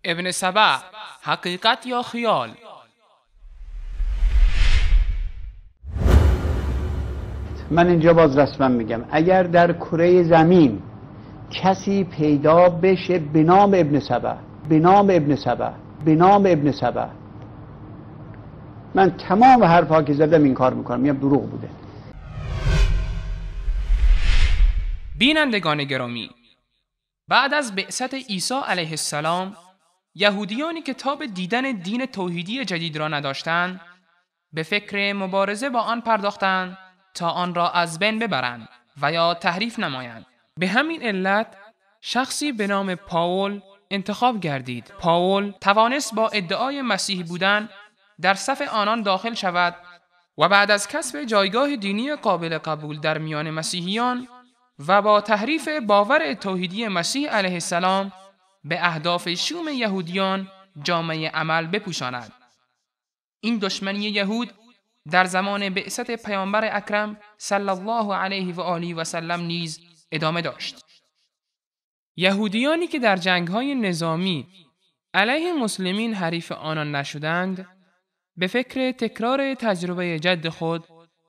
ابن سبع، حقیقت یا خیال؟ من اینجا باز رسما میگم اگر در کره زمین کسی پیدا بشه به نام ابن سبع، به نام ابن سبع، به نام ابن سبع، من تمام حرفا که زدم این کار میکنم، میگم دروغ بوده. بینندگان گرامی، بعد از بعثت عیسی علیه السلام، یهودیانی که تاب دیدن دین توحیدی جدید را نداشتند، به فکر مبارزه با آن پرداختند تا آن را از بین ببرند و یا تحریف نمایند. به همین علت شخصی به نام پاول انتخاب گردید. پاول توانست با ادعای مسیحی بودن در صف آنان داخل شود و بعد از کسب جایگاه دینی قابل قبول در میان مسیحیان و با تحریف باور توحیدی مسیح علیه السلام به اهداف شوم یهودیان جامعه عمل بپوشاند. این دشمنی یهود در زمان بعثت پیامبر اکرم صلی الله علیه و آله و سلم نیز ادامه داشت. یهودیانی که در جنگ‌های نظامی علیه مسلمین حریف آنان نشدند، به فکر تکرار تجربه جد خود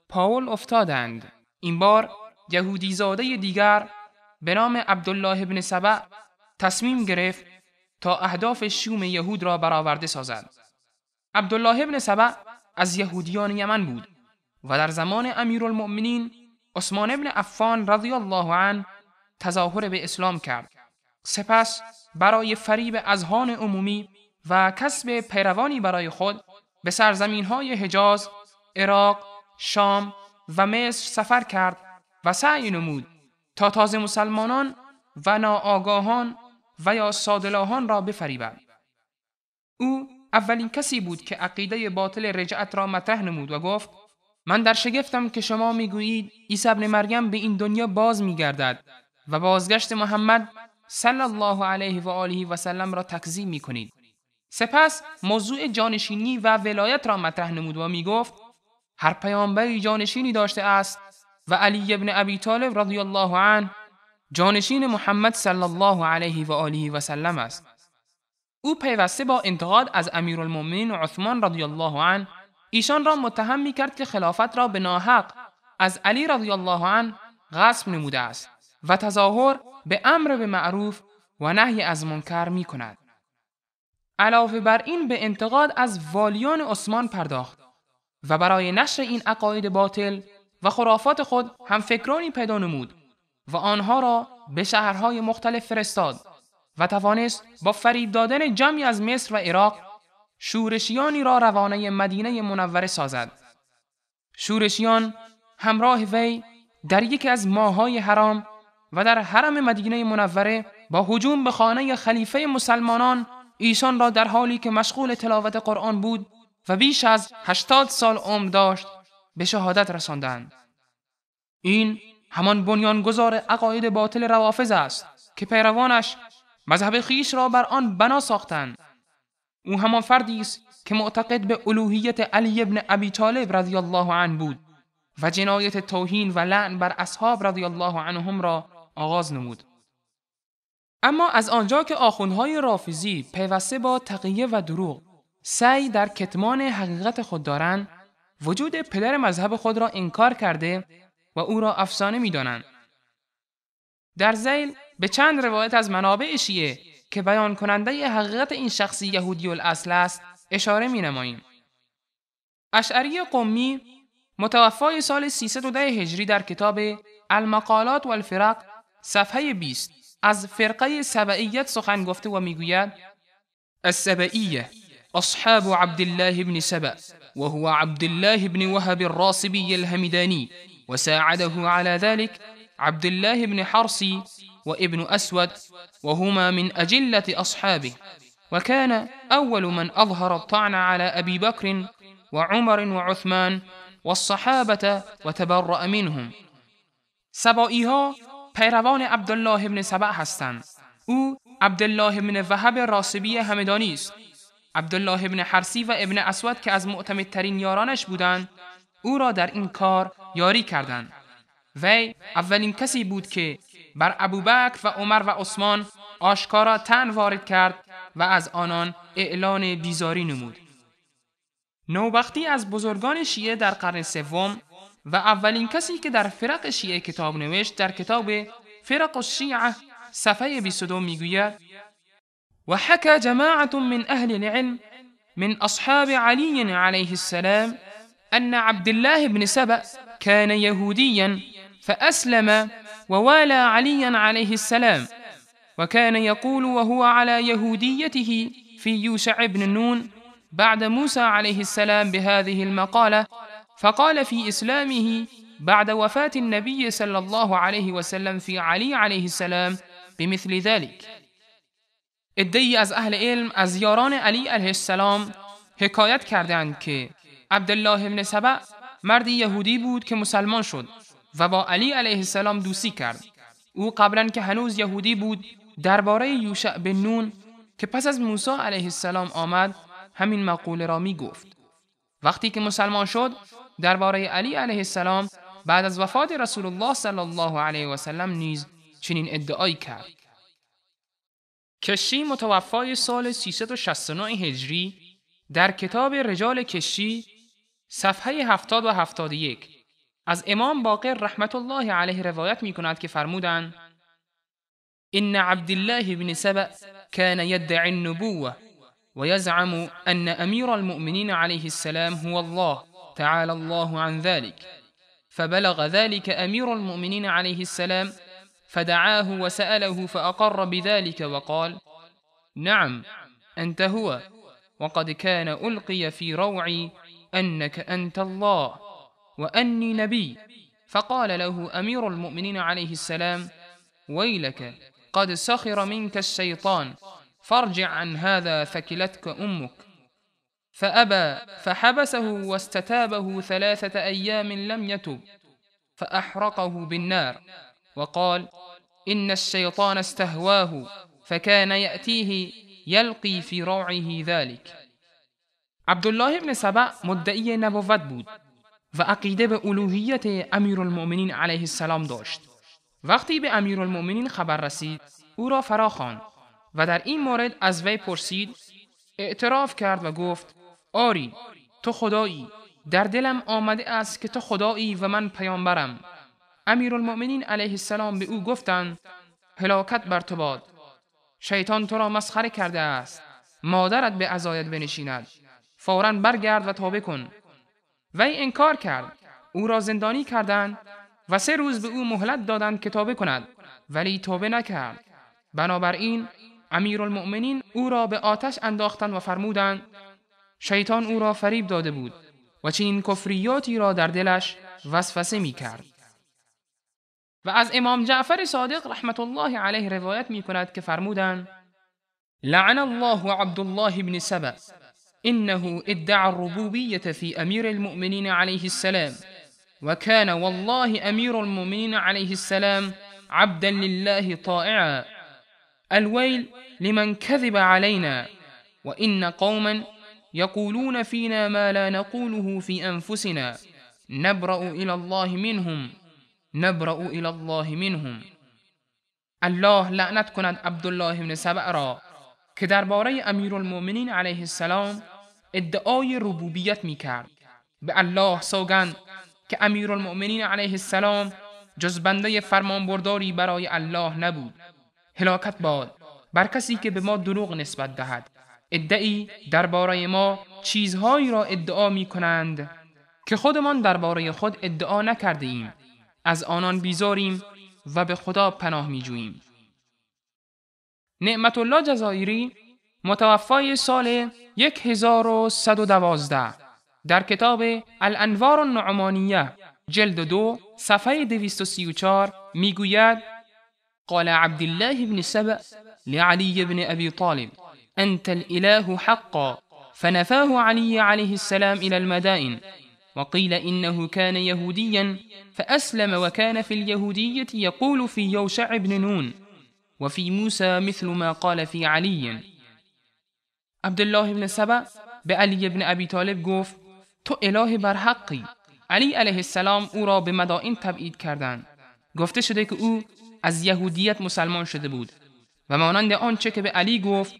پاول افتادند. این بار یهودی زاده دیگر به نام عبدالله ابن سبع تصمیم گرفت تا اهداف شوم یهود را برآورده سازد. عبدالله ابن سبع از یهودیان یمن بود و در زمان امیرالمؤمنین عثمان ابن عفان رضی الله عنه تظاهر به اسلام کرد. سپس برای فریب اذهان عمومی و کسب پیروانی برای خود به سرزمین‌های حجاز، عراق، شام و مصر سفر کرد و سعی نمود تا تازه مسلمانان و ناآگاهان و یا ساده‌لوحان را بفریبد. او اولین کسی بود که عقیده باطل رجعت را مطرح نمود و گفت: من در شگفتم که شما میگویید عیسی ابن مریم به این دنیا باز میگردد و بازگشت محمد صلی الله علیه و آله و سلم را تکذیب میکنید. سپس موضوع جانشینی و ولایت را مطرح نمود و میگفت: هر پیامبری جانشینی داشته است و علی ابن ابی طالب رضی الله عنه جانشین محمد صلی الله علیه و آله و سلم است. او پیوسته با انتقاد از امیرالمؤمنین عثمان رضی الله عنه ایشان را متهم میکرد که خلافت را به ناحق از علی رضی الله عنه غصب نموده است و تظاهر به امر به معروف و نهی از منکر میکند. علاوه بر این به انتقاد از والیان عثمان پرداخت و برای نشر این عقاید باطل و خرافات خود هم فکرانی پیدا نمود و آنها را به شهرهای مختلف فرستاد و توانست با فریب دادن جمعی از مصر و عراق شورشیانی را روانه مدینه منوره سازد. شورشیان همراه وی در یکی از ماه‌های حرام و در حرم مدینه منوره با هجوم به خانه خلیفه مسلمانان ایشان را در حالی که مشغول تلاوت قرآن بود و بیش از 80 سال عمر داشت به شهادت رساندند. این همان بنیانگذار عقاید باطل روافض است که پیروانش مذهب خیش را بر آن بنا ساختند. او همان فردی است که معتقد به الوهیت علی ابن ابی طالب رضی الله عنه بود و جنایت توهین و لعن بر اصحاب رضی الله عنهم را آغاز نمود. اما از آنجا که آخوندهای رافضی پیوسته با تقیه و دروغ سعی در کتمان حقیقت خود دارند، وجود پدر مذهب خود را انکار کرده و او را افسانه می‌دانند. در ذیل به چند روایت از منابع شیعه که بیان کننده حقیقت این شخصی یهودی الاصل است اشاره می‌نماییم. اشعری قمی متوفای سال 310 هجری در کتاب المقالات و الفرق صفحه 20 از فرقه سبعیت سخن گفته و میگوید: السبعیه اصحاب عبد الله بن سبأ وهو عبد الله بن وهب الراصبي الهمداني وساعده على ذلك عبد الله بن حرصي وابن أسود وهما من أجلة أصحابه، وكان أول من أظهر الطعن على أبي بكر وعمر وعثمان والصحابة وتبرأ منهم. سبائیها پیروان عبدالله بن سبأ هستند. او عبدالله بن وهب راسبی همدانی است. عبدالله بن حرصی و ابن اسود که از معتمدترین یارانش بودند او را در این کار یاری کردند. وی اولین کسی بود که بر ابوبکر و عمر و عثمان آشکارا طعن وارد کرد و از آنان اعلان بیزاری نمود. نوبختی از بزرگان شیعه در قرن سوم و اولین کسی که در فرق شیعه کتاب نوشت در کتاب فرق الشیعه صفحه 22 میگوید: و حكى جماعة من أهل العلم من أصحاب علي عليه السلام أن عبد الله بن سبأ كان يهوديا فأسلم ووالى عليا عليه السلام، وكان يقول وهو على يهوديته في يوشع بن نون بعد موسى عليه السلام بهذه المقالة، فقال في إسلامه بعد وفاة النبي صلى الله عليه وسلم في علي عليه السلام بمثل ذلك. عده‌ای از اهل علم از یاران علی علیه السلام حکایت کردند که عبدالله بن سبأ مردی یهودی بود که مسلمان شد و با علی علیه السلام دوستی کرد. او قبلا که هنوز یهودی بود درباره یوشع بن نون که پس از موسی علیه السلام آمد همین مقوله را می گفت. وقتی که مسلمان شد درباره علی علیه السلام بعد از وفات رسول الله صلی الله علیه و سلم نیز چنین ادعایی کرد. کشی متوفای سال 369 هجری در کتاب رجال کشی صفحه 70 و 71 از امام باقر رحمت الله علیه روایت می کند که فرمودند: إن عبد الله بن سبأ كان يدعي النبوة ويزعم أن أمير المؤمنين عليه السلام هو الله تعالى الله عن ذلك، فبلغ ذلك أمير المؤمنين عليه السلام فدعاه وسأله فأقر بذلك وقال: نعم أنت هو، وقد كان ألقي في روعي أنك أنت الله وأني نبي. فقال له أمير المؤمنين عليه السلام: ويلك قد سخر منك الشيطان، فارجع عن هذا ثكلتك أمك. فأبى فحبسه واستتابه 3 أيام لم يتب، فأحرقه بالنار، وقال: إن الشيطان استهواه فكان يأتيه يلقي في روعه ذلك. عبدالله بن سبأ مدعی نبوت بود و عقیده به الوهیت امیرالمؤمنین علیه السلام داشت. وقتی به امیرالمؤمنین خبر رسید او را فراخواند و در این مورد از وی پرسید. اعتراف کرد و گفت: آری تو خدایی، در دلم آمده است که تو خدایی و من پیامبرم. امیرالمؤمنین علیه السلام به او گفتند: هلاکت بر تو باد، شیطان تو را مسخره کرده است، مادرت به عزایت بنشیند، فوراً برگرد و توبه کن. وی انکار کرد. او را زندانی کردند و 3 روز به او مهلت دادند که توبه کند، ولی توبه نکرد. بنابراین امیرالمؤمنین او را به آتش انداختند و فرمودند: شیطان او را فریب داده بود و چنین کفریاتی را در دلش وسوسه می کرد. و از امام جعفر صادق رحمت الله علیه روایت می کند که فرمودند: لعن الله عبدالله بن سبأ إنه ادعى الربوبية في أمير المؤمنين عليه السلام، وكان والله أمير المؤمنين عليه السلام عبدا لله طائعا، الويل لمن كذب علينا، وإن قوما يقولون فينا ما لا نقوله في أنفسنا، نبرأ إلى الله منهم، نبرأ إلى الله منهم. الله لعنت کند عبدالله بن سبأ را که درباره امیرالمؤمنین علیه السلام ادعای ربوبیت می کرد. به الله سوگند که امیرالمؤمنین علیه السلام جز بنده فرمانبرداری برای الله نبود. هلاکت باد بر کسی که به ما دروغ نسبت دهد. ادعی درباره ما چیزهایی را ادعا می کنند که خودمان درباره خود ادعا نکرده ایم. از آنان بیزاریم و به خدا پناه می جوییم. نعمت الله جزایری متوفای سال 1112 در کتاب الانوار النعمانیه جلد 2 صفحه 234 میگوید: قال عبد الله بن سبأ لعلي بن أبي طالب: أنت الإله حقا، فنفاه علي عليه السلام إلى المدائن. وقيل إنه كان يهوديا فأسلم، وكان في اليهودية يقول في يوشع بن نون وفي موسى مثل ما قال في علي. عبدالله بن سبأ به علی بن ابی طالب گفت: تو اله برحقی. علی علیه السلام او را به مدائن تبعید کردند. گفته شده که او از یهودیت مسلمان شده بود و مانند آنچه که به علی گفت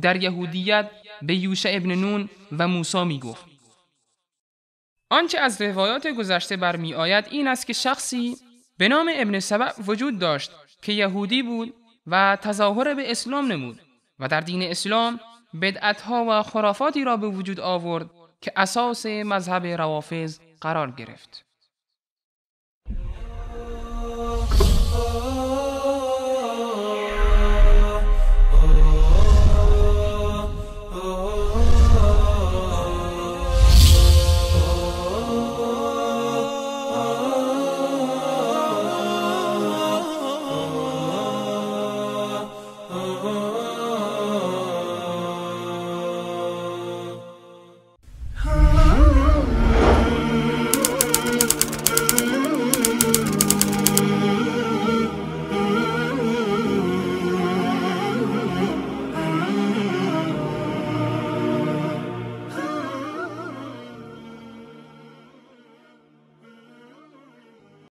در یهودیت به یوشع ابن نون و موسی می گفت. آنچه از روایات گذشته برمی آید این است که شخصی به نام ابن سبع وجود داشت که یهودی بود و تظاهر به اسلام نمود و در دین اسلام بدعتها و خرافاتی را به وجود آورد که اساس مذهب روافض قرار گرفت.